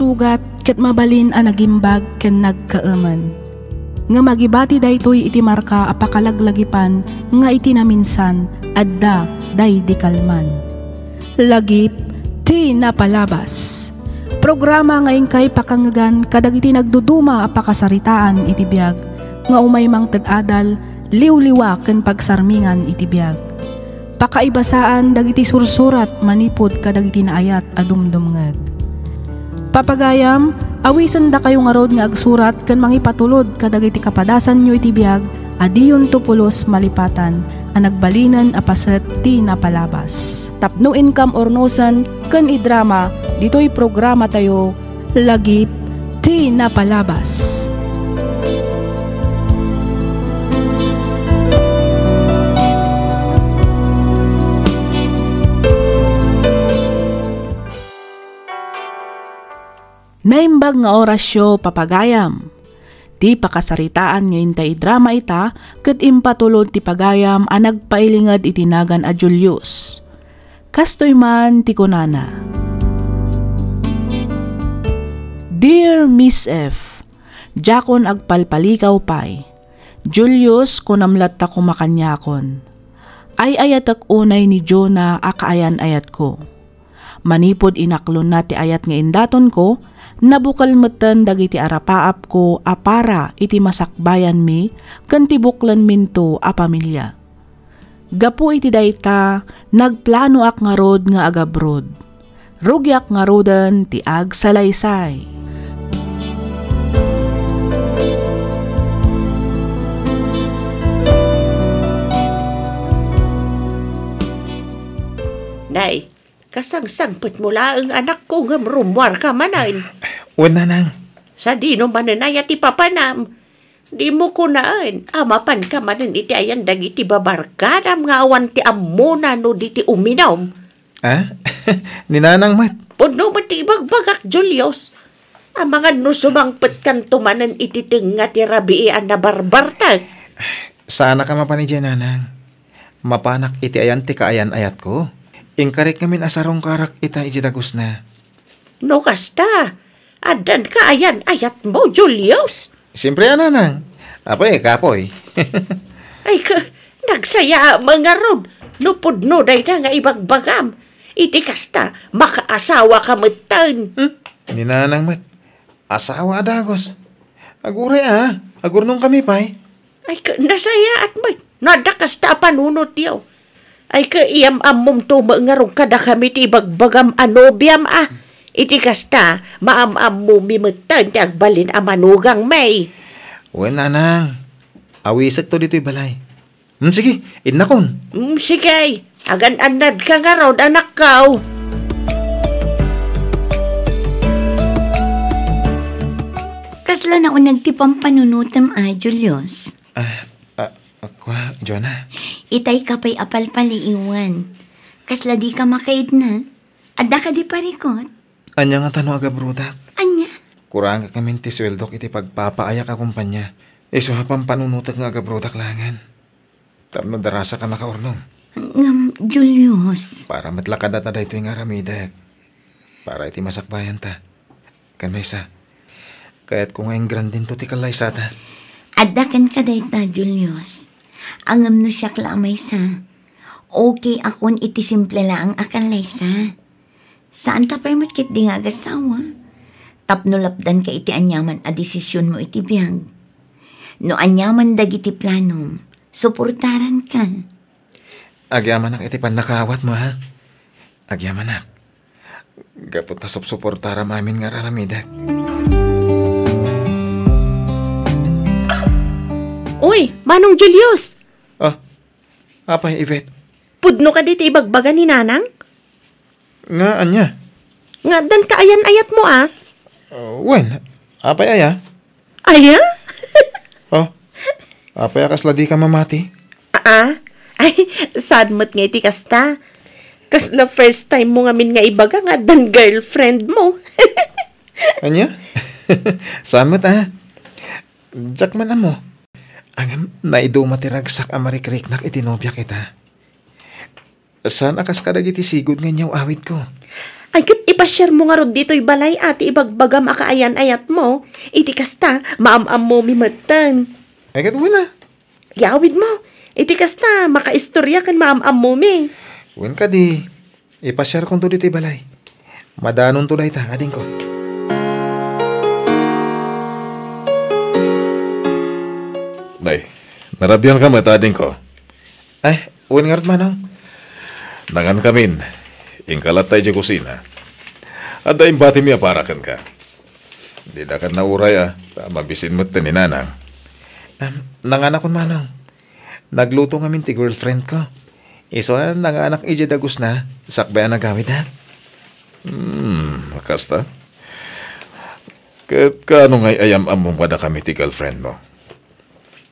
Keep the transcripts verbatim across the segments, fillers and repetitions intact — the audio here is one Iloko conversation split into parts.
sugat ket mabalin a nagimbag ken nagkaemen. Ngem agibati daytoy iti marka a pakalaglagipan nga iti naminsan, adda daydi kalman. Lagip ti napalabas. Programa nga inkay pakangngegan kadagiti nagduduma a pakasaritaan iti biag nga umay mangted adal, liwliwa ken pagsarmingan iti biag. Pakaibasaan dagiti sursurat manipud kadagiti naayat a dumdumngeg. Papagayam, awisendakayo ngarud nga agsurat ken mangipatulod kadagiti kapadasanyo iti biag a diyonto pulos malipatan a nagbalinen a paset ti napalabas. Tapno inkam urnosen ken idrama ditoy programatayo, Lagip ti Napalabas. Naimbag nga orasyo, papagayam. Ti pakasaritaan nga intay idrama ita ket impatulod ti pagayam a nagpailinged iti nagan a Julius. Kastoy man ti kunana, "Dear Miss F, diakon agpalpalikaw pay. Julius, kunam latta koma kaniakon. Ay-ayatek unay ni Jonah a kaayan-ayatko. Manipud inaklonna ti ayat nga indatonko, nabukel metten dagiti arapaapko a para iti masakbayanmi ken ti buklenminto a pamilia. Gapu iti dayta, nagplanoak ngarud nga agabroad. Rugiak ngaruden ti agsalaysay." Nay, kasangsangpetmo laeng, anakko, ngem rummuarka manen. Wen, nanang. Sadino manen aya ti papanam? Dimo kunaen a mapanka manen iti ayan dagiti babarkadam nga awan ti ammona no di ti uminum. Ah? Ni nanang met. Pudno met ti ibagbagak, Julius. Amangan no sumangpetkanto manen iti tengnga ti rabii a nabarbartek. Saanaka mapan idiay, nanang. Mapanak iti ayan ti kaayan-ayatko. Inkarik ngamin a sarungkarak ita idiay dagusna. No kasta, addan kaayan-ayatmo, Julius? Siempre a, nanang. Apay, kapoy. Ay, ka, nagsayaat ngarud no pudno dayta nga ibagbagam. Iti kasta, makaasawaka metten. Hmm? Ni nanang met. Asawa a dagus. Aguray a, agurnongkami pay. Ay, ka, nasayaat met. No adda kasta a panunotyo. Ay, ka, iyam-ammomto met ngarud kadakami ti ibagbagam a nobiam a. Iti kasta, maam-ammomi metten ti agbalin a manugangmi. Wen, nanang. Awisekto ditoy balay. Hmm, sige, innakon. Hmm, sige. Agan-annadka ngarud, anakko. Kasla nauneg ti pampanunotem a, Julius? Ah, ah, kua, Jonah. Itay ka pay a palpaliiwan. Kasla dika makaidna? Adda kadi parikut? Ania ngata no agabrodak? Ania? Kurangak ngamin ti sueldok iti pagpapaayak a kumpanya. Isu a pampanunotek nga agabrodak laengen. Tapno darasaka makaurnong. Ngem, Julius. Para met la kadata daytoy nga aramidek. Para iti masakbayanta. Ken maysa, kayatko nga ingrandinto ti kallaysata. Adda kenka dayta, Julius. Ngem no siak la a maysa, okay akon iti simple laeng a kallaysa. Saan ta pay met ketdi nga agasawa. Tapno lapdanka iti aniaman a desisionmo iti biag. No aniaman dagiti planom, suportaranka. Agyamanak iti pannakaawatmo, ha? Agyamanak. Gapu ta supsuportaram amin nga ar-aramidek. Uy, Manong Julius! Ah, apay, Yvette? Pudno kadi ti ibagbaga ni Nanang? Nga ania? Nga addan kaayan-ayatmo, a? Uh, wen, apay aya? Aya? Oh, apay a kasla dika mamati? Aa? Ay, sad met nga iti kasta. Kasla first time mo ngamin nga ibaga nga addan girlfriend mo. Ania? Saan met, a? Diak man ammo. Ngem, naiduma ti ragsak a marikriknak iti nobiak ita. Saan a kas kadagiti sigud nga inyaw-awidko. Ay, ket ipasiarmo ngarud ditoy balay a ti ibagbagam a kaayan-ayatmo. Iti kasta, maam-ammomi metten. Ay, ket wen a. Yawidmo. Iti kasta, makaistorya ken maam-ammomi. Wen kadi, ipasiarkonto ditoy balay. Madanonto dayta, adingko. Nay, narabianka met, adingko. Ay, wen ngarud, manong. Nangankamin, inka latta idiay kusina. Adda imbatimi a para kenka. Dida ket nauray a, ta mabisin metten ni nanang. Em, nanganakon, manong. Nagluto ngamin ti girlfriend ko. Isu a nanganak idiay dagusna, sakbay a nagawidak. Hmm, kasta? Ket kaano ngay a yam-ammom kadakami ti girlfriend mo?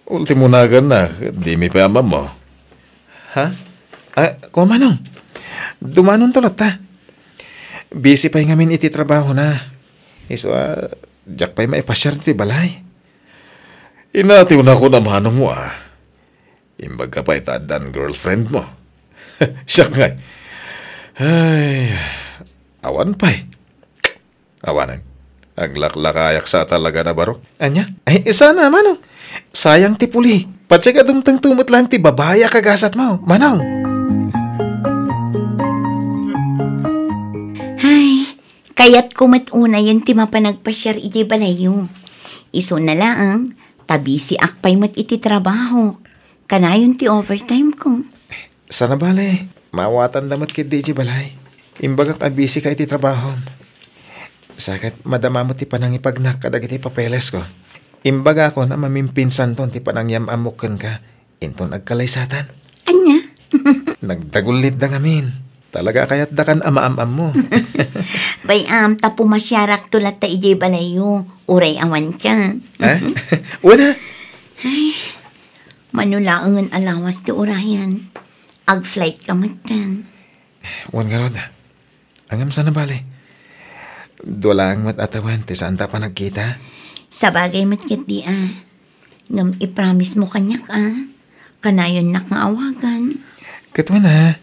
Ultimo naganna, ket dimi pay am-ammo. Ha? Ah, kua, manong. Dumanonto latta. Busy pay ngamin iti trabahona. Isu a, diak pay maipasiar iti balay. Inatiwnak a manong mo, ah. Imbag ka pay ta addan girlfriend mo. Siak ngay. Ay, awan pay. Awanen. Aglaklakayak sa talaga na baro. Ania? Ay, sana, manong. Sayang ti puli. Patse ka dumteng tumet lang ti babai a kagasat mo, manong. Ay, kayat ko met unayen ti mapanagpasiar idiay balayyo. Isuna laeng, ta busy ak pay met iti trabaho. Kanayon ti overtime ko. Sana bale, maawatan da met ketdi iti balay. Imbagak a busy ka iti trabahom. Sa ket madama met ti panangipagnak kadagiti papeles ko. Imbagakon a mamimpinsanton ti panangyam-ammok kenka. Inton agkalaysatan. Ania? Nagdagullit da ngamin. Talaga a kayat da kan a maam-ammo. Bay-am, ta pumasiarakto latta idiay balayyo. Uray awan ka. Ha? Wala. Ay, mano laengen a lawas ti urayan. Ag-flight ka metten. Wen ngarud. Ngem sana bale. Dua laeng met a tawen ti saanta a panagkita. Sabagay met ketdi a. Ngem ipromise mo kaniak a. Kanayonnak nga awagan. Ket wen a.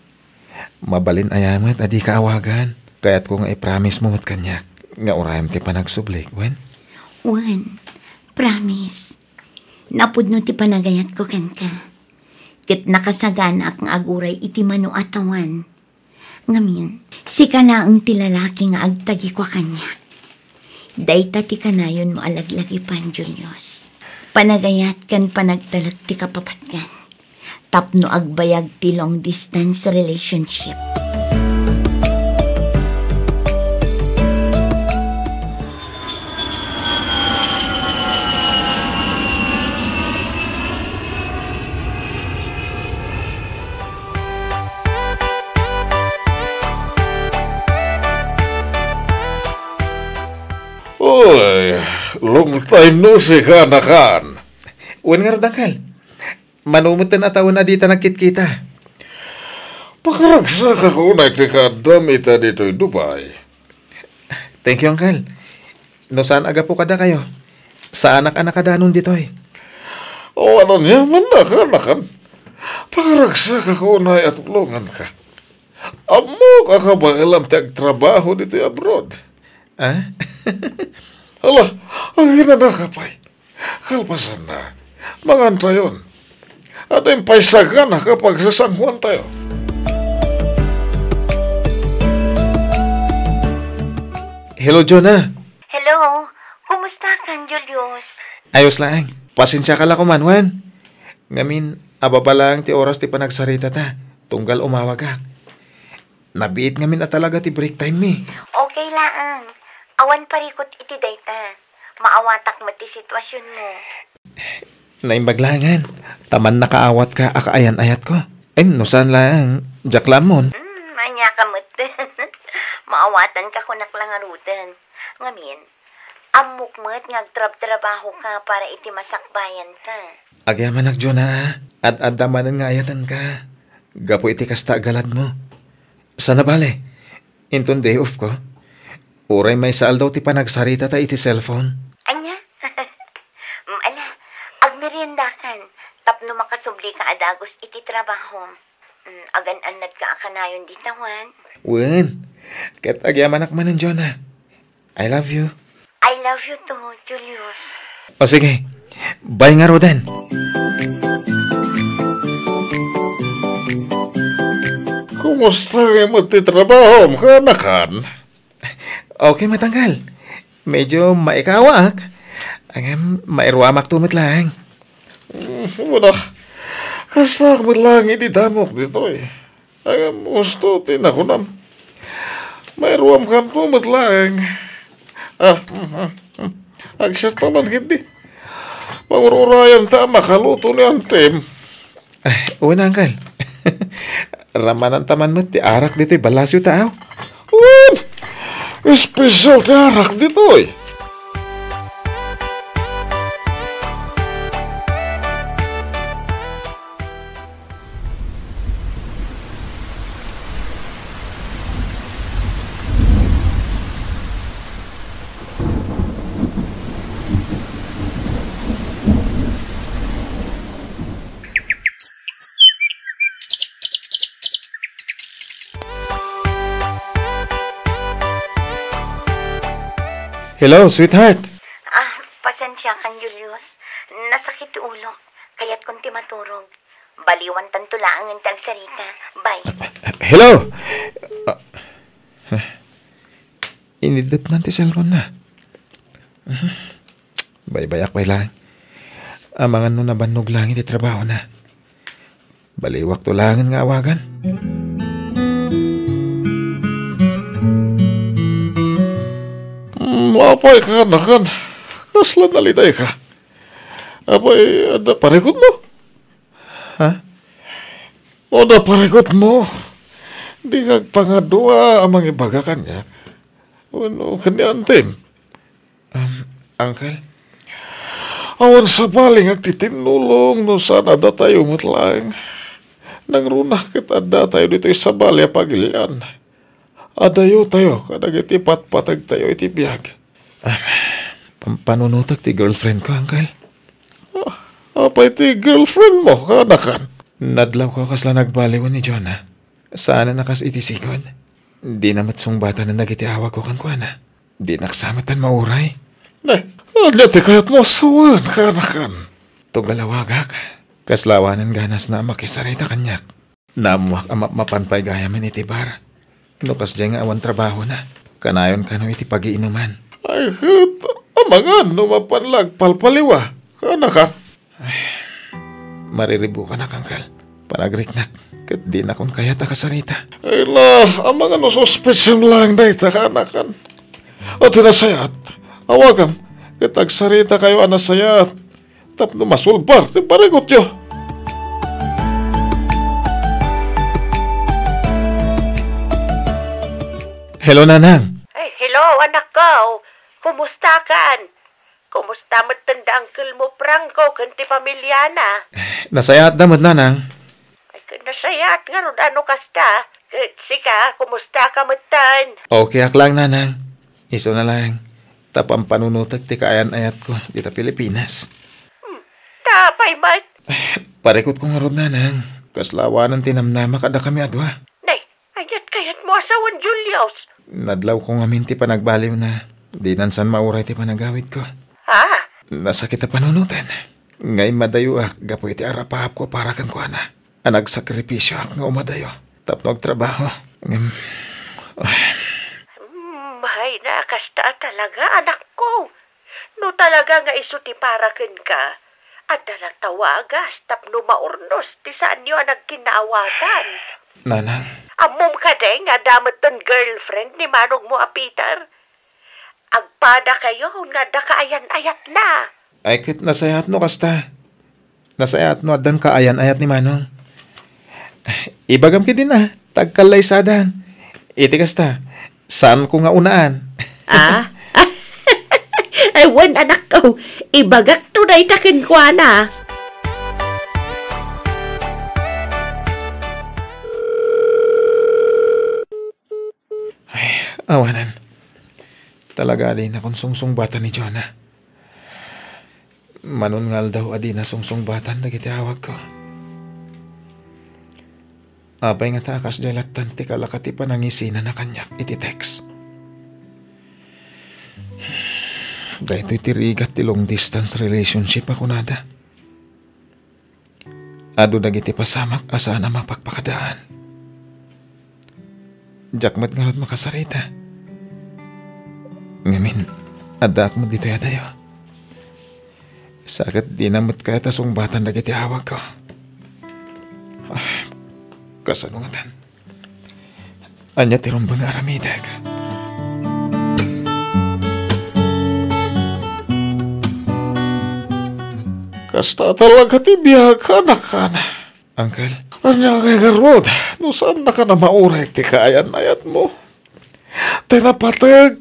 Mabalin aya met a dika awagan. Kayatko nga ipromise mo met kaniak nga urayem ti panagsublik, wen? Wen. Promise. Napudno ti panagayatko kenka. Ket nakasaganaak nga aguray iti mano a tawen. Ngamin, sika laeng ti lalaki nga agtagikua kaniak. Dayta ti kanayonmo a laglagipan, Julius. Panagayat ken panagtalek ti kapapatgan. Tapno agbayag ti long distance relationship. Oy, long time no see ka, nakan. Wen ngarud, Uncle. Mano metten a tawen a dita nagkitkita. Pakaragsakak unay ti kaaddam ita ditoy Dubai. Thank you, Uncle. No saan a gapu kadakayo, saanak a nakadanon ditoy. O, ano niya man, nakan, nakan. Pakaragsakak unay a tulonganka. Ammok a kabaelam ti agtrabaho ditoy abroad. Ah? Hala, aginanaka pay. Kalpasanna, mangantayon. Adda pay sagana a pagsasanguantayo. Hello, Jonah. Hello. Kumusta kan, Julius? Ayos laeng. Pasensiaka la koman, wen. Ngamin, ababa laeng ti oras ti panagsaritata, tunggal umawagak. Nabiit ngamin a talaga ti break time mi. Okay laeng. Awan parikut iti dayta. Maawatak met ti situasionmo. Naimbag laengen, ta mannakaawatka a kaayan-ayatko. Em, no saan laeng, diak la ammon. Hmm, ania ka met. Maawatanka kunak la ngaruden. Ngamin, ammok met nga agtrabtrabahoka para iti masakbayanka. Agyamanak, Jonah, a. Ad-adda manen nga ayatenka. Gapu iti kasta a galadmo. Sana bale, inton day off ko, uray maysa aldaw ti panagsaritata iti cellphone. Ania? Mm, ala, agmeriendakan tapno makasublika a dagus iti trabahom. Mm, agan-annadka a kanayon dita, wen? Wen, ket agyamanak manen, Jonah. I love you. I love you too, Julius. O sige, bye ngaruden. Kumusta ngay met ti trabahom, kaanakan? Okay met, Angkel. Medyo maikawaak. Ngem, mairuamakto met laeng. Hmm, wen a, kasta met laeng idi damok ditoy. Ngem, husto ti nakunam. Mairuamkanto met laeng. Ah, hmm, hmm, hmm. Agsiasta man ketdi. Pangur-urayanta a makaluto ni Antem. Ay, wen, Angkel. Ramananta man met ti arak ditoy ballasiwta, aw. Wen, espesyal ti arak ditoy. Hello, sweetheart. Ah, pasensya kan, Julius. Nasakit ti ulok. Kayatkon ti maturog. Baliwantanto laengen ti agsarita. Bye. Hello? Ah, inidepnan ti cellphone-na. Baybayak pay laeng. Amangan no nabannog laeng iti trabahona. Baliwakto laengen nga awagan. Hmm, apay, kaanakan. Kasla nalidayka? Apay, adda parikutmo? Ha? Adda parikutmo? Dika agpangadua a mangibaga kaniak wenno ken ni Antem? Um, Uncle? Awan sabali nga agtitinnulong no saan a datayo met laeng. Nangruna ket addatayo ditoy sabali a pagilian. Adayotayo kadagiti patpategtayo iti biag. Ah, pampanunotek ti girlfriend ko, Uncle. Ah, apay ti girlfriend mo, kaanakan? Nadlawko a kasla nagbaliwen ni Jonah. Saanen a kas iti sigud. Dina met sungbatanen dagiti awagko kenkuana. Dinak sa metten mauray. Ne, ania ti kayatmo a sawen, kaanakan? Tugal a wagak. Kasla awanen ganasna a makisarita kaniak. Naammoak a mapmapan pay gayamen iti bar. No kasdiay nga awan trabahona, kanayon kano iti pagiinuman. Ay, ket amangan no mapan la agpalpaliwa, kaanakan? Ay, mariribukanak, Uncle. Panagriknak, ket dinakon kayat a kasarita. Ay na, amangan no suspetsem laeng dayta, kaanakan? O ti nasayaat, awagam, ket agsaritakayo a nasayaat tapno masulbar ti parikutyo. Hello, Nanang. Ay, hello, anak ko. Kumusta kan? Kumusta metten da uncle mo, Franco, ken ti pamiliana? Nasayaatda met, Nanang. Ay, ket nasayaat ngarud a no kasta. Ket sika, kumusta ka metten? Okay ak laeng, Nanang. Isu na laeng, ta pampanunotek ti kaayan-ayatko dita Pilipinas. Hmm, ta apay met? Parikutko ngarud, Nanang. Kasla awanen ti namnamak a dakami a dua. Nay, aniat kayatmo a sawen, Julius? Nadlawko ngamin ti panagbaliwna. Dinan san mauray ti panagawidko. Ah? Nasakit a panunoten. Nga immadayoak gapu iti arapaapko para kenkuana. A nagsakripisioak nga umadayo tapno agtrabaho. Ngem, Hmm, hay na, kasta a talaga, anakko. No talaga nga isu ti para kenka, adda la tawagas tapno maurnos ti saanyo a nagkinnaawatan. Nanang. Ammom kadi nga adda metten girlfriend ni manongmo a Peter? Agpadakayo nga adda kaayan-ayatna. Ay, ket nasayaat no kasta. Nasayaat no addan kaayan-ayat ni Manong. Ibagam ketdin a, ta agkallaysadan. Iti kasta, saanko nga unaan. Ah? Ay, wen, anakko. Ibagakto dayta kenkuana. Ay, awanen. Talaga a dinakon sungsungbatan ni Jonah. Manon nga aldaw a dina sungsungbatan dagiti awagko. Apay ngata a kasdiay lattan ti kalaka ti panangisinana kaniak iti text? Daytoy ti rigat ti long distance relationship a kunada. Adu dagiti pasamak a saan a mapakpakadaan. Diak met ngarud makasarita. Ngamin, addaak met ditoy a dayo. Sa ket dina met kayat a sungbatan dagiti awagko. Ah, kasano ngatan? Ania ti rumbeng nga aramidek? Kasta talaga ti biag, anakan. Uncle? Ania ngay ngarud, no saannaka a mauray ti kaayannayatmo? Ti napateg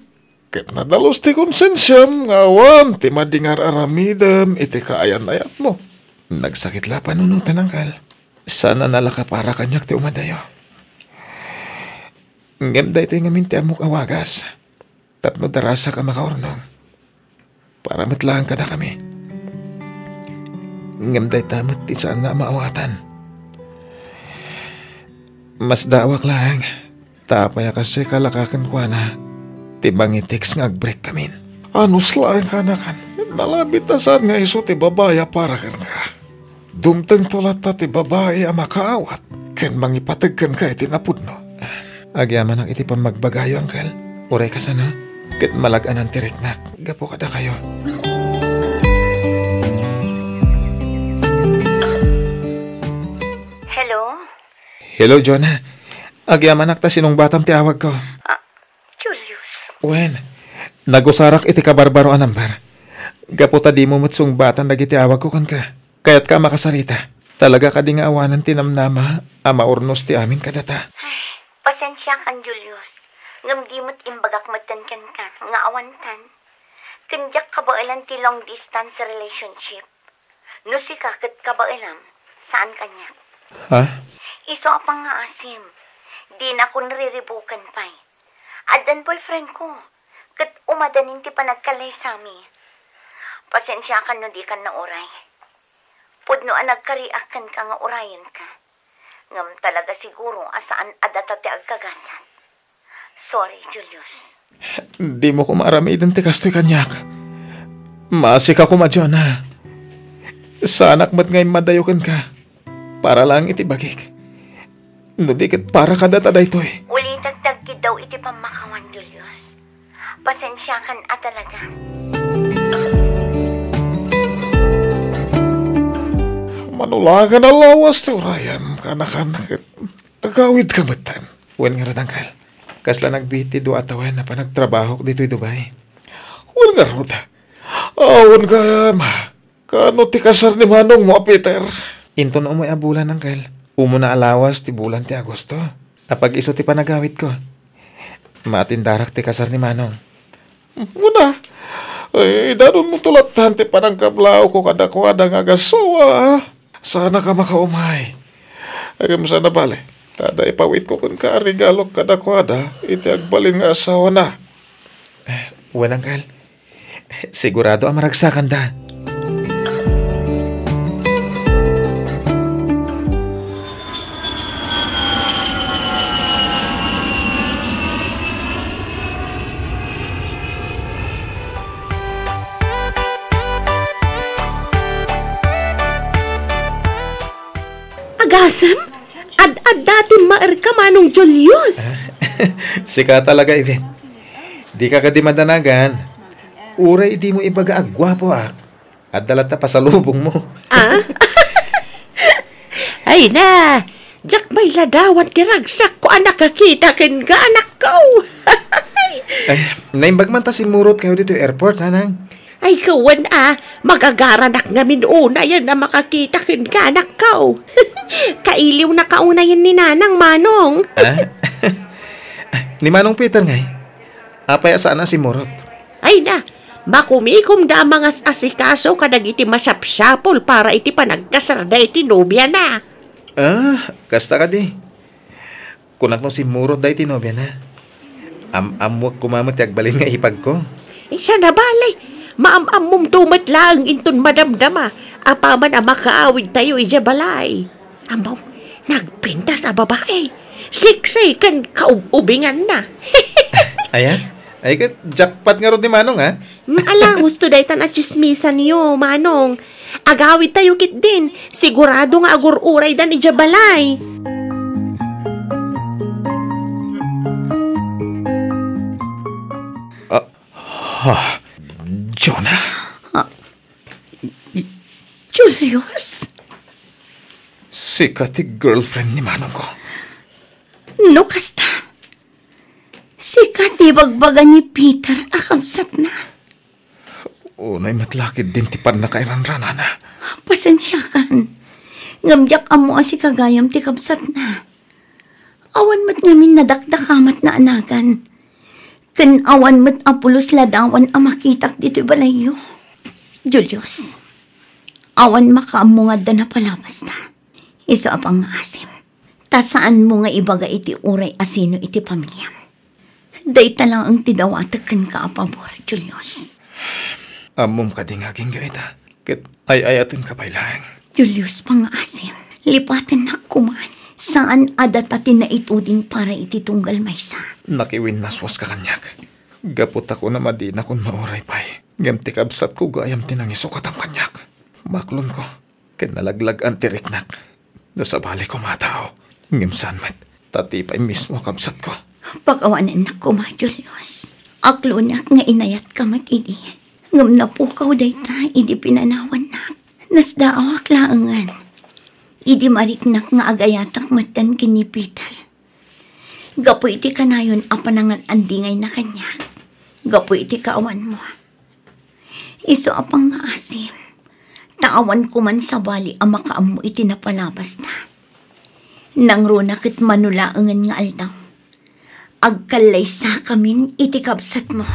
ket nadalus ti konsensiam nga awan ti madi nga ar-aramidem iti kaayannayatmo. Nagsakit la a panunoten, Uncle. Saan a nalaka para kaniak ti umadayo. Ngem daytoy ngamin ti ammok a wagas tapno darasak a makaurnong para met laeng kadakami. Ngem dayta met ti saanna a maawatan. Masdaawak laeng ta apay a kasdiay kalaka kenkuana ti mangitext nga agbreakkamin. Anus laeng, anakan. Nalabit a saan nga isu ti babai a para kenka. Dumtengto latta ti babai a makaawat ken mangipateg kenka iti napudno. Agyamanak iti pammagbagayo, Uncle. Uray kasano, ket malag-anan ti riknak gapu kadakayo. Hello? Hello, Jonah. Agyamanak ta sinungbatam ti awagko. Ah, Julius. Wen, nagusarak iti kabarbaro a number. Gapu ta dimo met sungbatan dagiti awagko kenka. Kayatka a makasarita. Talaga kadi nga awanen ti namnama a maurnos ti amin kadata? Ay, pasensiakan, Julius. Ngem di met imbagak metten kenka nga awantan. Ken diak kabaelan ti long distance relationship. No sika ket kabaelam, saan kaniak. Ha? Isu a pangngaasim, dinakon riribuken pay. Addan boyfriend ko, ket umadanin ti panagkallaysami. Pasensiakan no dikan nauray. Pudno a nagkariak kenka nga urayenka. Ngem talaga siguro a saan a data ti agkagasat. Sorry, Julius. Dimo koma aramiden ti kastoy kaniak. Maasika koma, Jonah. Saanak met nga immadayo kenka. Para laeng iti bagik. No di ket para kadata daytoy. Ulitek ti agkiddaw iti pammakawan, Julius. Pasensiakan a talaga. Mano la nga nalawas ti urayem, kaanakan, ket agawidka metten. Wen ngarud, Uncle. Kasla nagbiit ti dua a tawen a panagtrabahok ditoy Dubai. Wen ngarud. Awan gayam. Kaano ti kasar ni manongmo a Peter? Inton ummoy a bulan, Uncle. Umuna a lawas ti bulan ti Agosto. Apag-isu ti panagawidko. Maatindarak ti kasar ni Manong. Una, ay, idanonmo to lattan ti panangkablaawko kadakuada nga agassawa, a. Saanak a makaumay. Ngem saan a bale, ta adda ipawitko kenka a regalok kadakuada iti agbalin nga asawana. Eh, wen, Uncle. Sigurado a maragsakanda. Agasem, ad-adda ti maerka, Manong Julius. Sika talaga, Iben. Dika kadi madanagan. Uray dimo ibaga a guapoak, adda latta pasalubongmo. Ah? Ay na, diak pay ladawan ti ragsakko a nakakita kenka, anakko. Ay, naimbag man ta simmurotkayo ditoy airport, nanang. Ay, kawan a, magagaranak ngamin unayen a makakita kenka, anakko. Kailiwnaka unayen ni nanang, Manong. Ah? Ni Manong Peter ngay? Apay a saan a simmurot? Ay na, makumikomda a mangas-asikaso kadagiti masapsapul para iti panagkasarda iti nobiana. Ah, kasta kadi. Kunak no simmurotda iti nobiana. Am-ammoak koma met ti agbalin nga ipagko. Saan a bale, maam-ammomto met laeng inton madamdama apaman a makaawidtayo idiay balay. Ammom, Nagpintas a babai. Sexy ken kaub-ubinganna. Aya? Ay, ket jackpot ngarud ni Manong, ha? Mm, ala, husto daytan a tsismisanyo, Manong. Agawidtayo ketdin. Sigurado nga agur-uraydan idiay balay. Ah, ah, Jonah? Ah, Julius? Sika ti girlfriend ni Manong ko. No kasta, sika ti ibagbaga ni Peter a kabsatna. Unay met la ketdin ti pannakairanranana. Pasensiakan. Ngem diak ammo a sika gayam ti kabsatna. Awan met ngamin nadakdakamatna a nagan. Ken awan met a pulos ladawan a makitak ditoy balayyo. Julius, awan makaammo nga adda napalabasta. Isu a pangngaasim. Ta saanmo nga ibaga iti uray a sino iti pamiliam. Dayta laeng ti dawatek kenka a pabor, Julius. Ammom kadi nga agingga ita? Ket ay-ayatenka pay laeng. Julius, pangngaasim, lipatennak koman. Saan a data ti naituding para iti tunggal maysa. Nakiwinnaswaska kaniak. Gapu ta kunam a dinakon mauray pay. Ngem ti kabsatko gayam ti nangisukatam kaniak. Maklonko. Ken nalaglag-an ti riknak. No sabali koma a tao, ngem saan met, ta ti pay mismo a kabsatko. Pakawanennak koma, Julius. Aklonak nga inayatka met idi. Ngem napukaw dayta idi pinanawannak. Nasdaawak laengen idi mariknak nga agayatak metten ken ni Peter. Gapu iti kanayon a panangan-andingayna kaniak. Gapu iti kaawanmo. Isu a pangngaasim, ta awan koman sabali a makaammo iti napalabasna. Nangruna ket mano laengen nga aldaw, agkallaysakamin iti kabsatmo.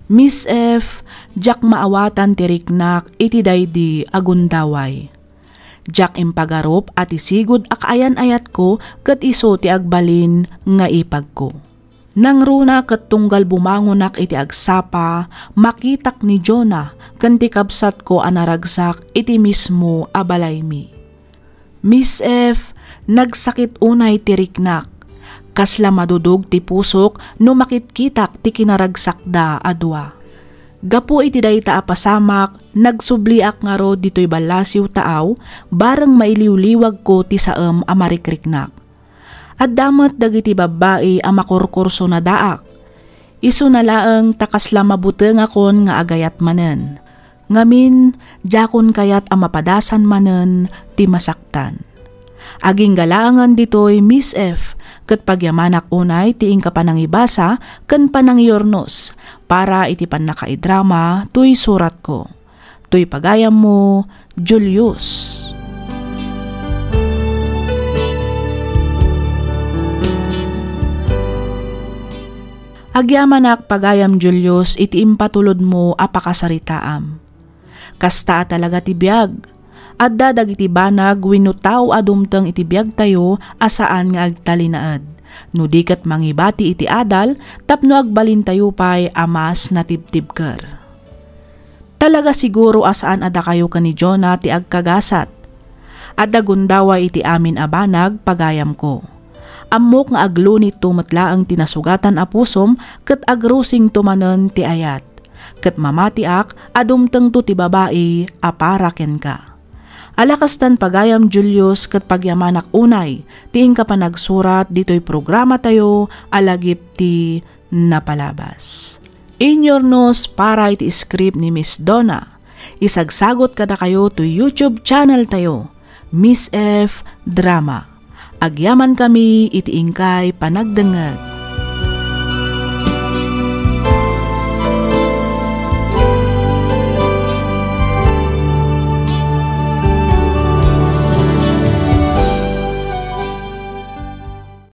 Miss F, diak maawatan ti riknak iti daydi a gundaway. Diak impagarup a ti sigud a kaayan-ayatko ket isu ti agbalin nga ipagko. Nangruna ket tunggal bumangonak iti agsapa, makitak ni Jonah ken ti kabsatko a naragsak iti mismo a balaymi. Miss F, nagsakit unay ti riknak. Kasla madudog ti pusok no makitkitak ti kinaragsakda a dua. Gapu iti dayta a pasamak, nagsubliak ngarud ditoy ballasiw taaw, bareng mailiwliwagko ti saem a marikriknak. Adda met dagiti babbai a makurkursonadaak. Isuna laeng ta kasla mabutengakon nga agayat manen. Ngamin, diakon kayat a mapadasan manen ti masaktan. Agingga laengen ditoy, Miss F, ket pagyamanak unay ti inka panangibasa ken panangiyurnos para iti pannakaidrama toy suratko. Toy pagayammo, Julius. Agyamanak, pagayam Julius, iti impatulodmo a pakasaritaam. Kasta a talaga ti biag. Adda dagiti banag wenno tao a dumteng iti biagtayo a saan nga agtalinaed, no di ket mangibati iti adal tapno agbalintayo pay a mas natibtibker. Talaga siguro a saan a dakayo ken ni Jonah ti agkagasat. Adda gundaway iti amin a banag, pagayamko. Ammok nga aglunitto met laeng ti nasugatan a pusom ket agrusingto manen ti ayat. Ket mamatiak a dumtengto ti babai a para kenka. Ala kastan, pagayam Julius, ket pagyamanak unay ti inka panagsurat ditoy programatayo a Lagip ti Napalabas. Inyurnos para iti script ni Miss Donna. Isagsagot kadakayo to YouTube channel tayo, Miss F Drama. Agyaman kami iti inkay panagdengngeg.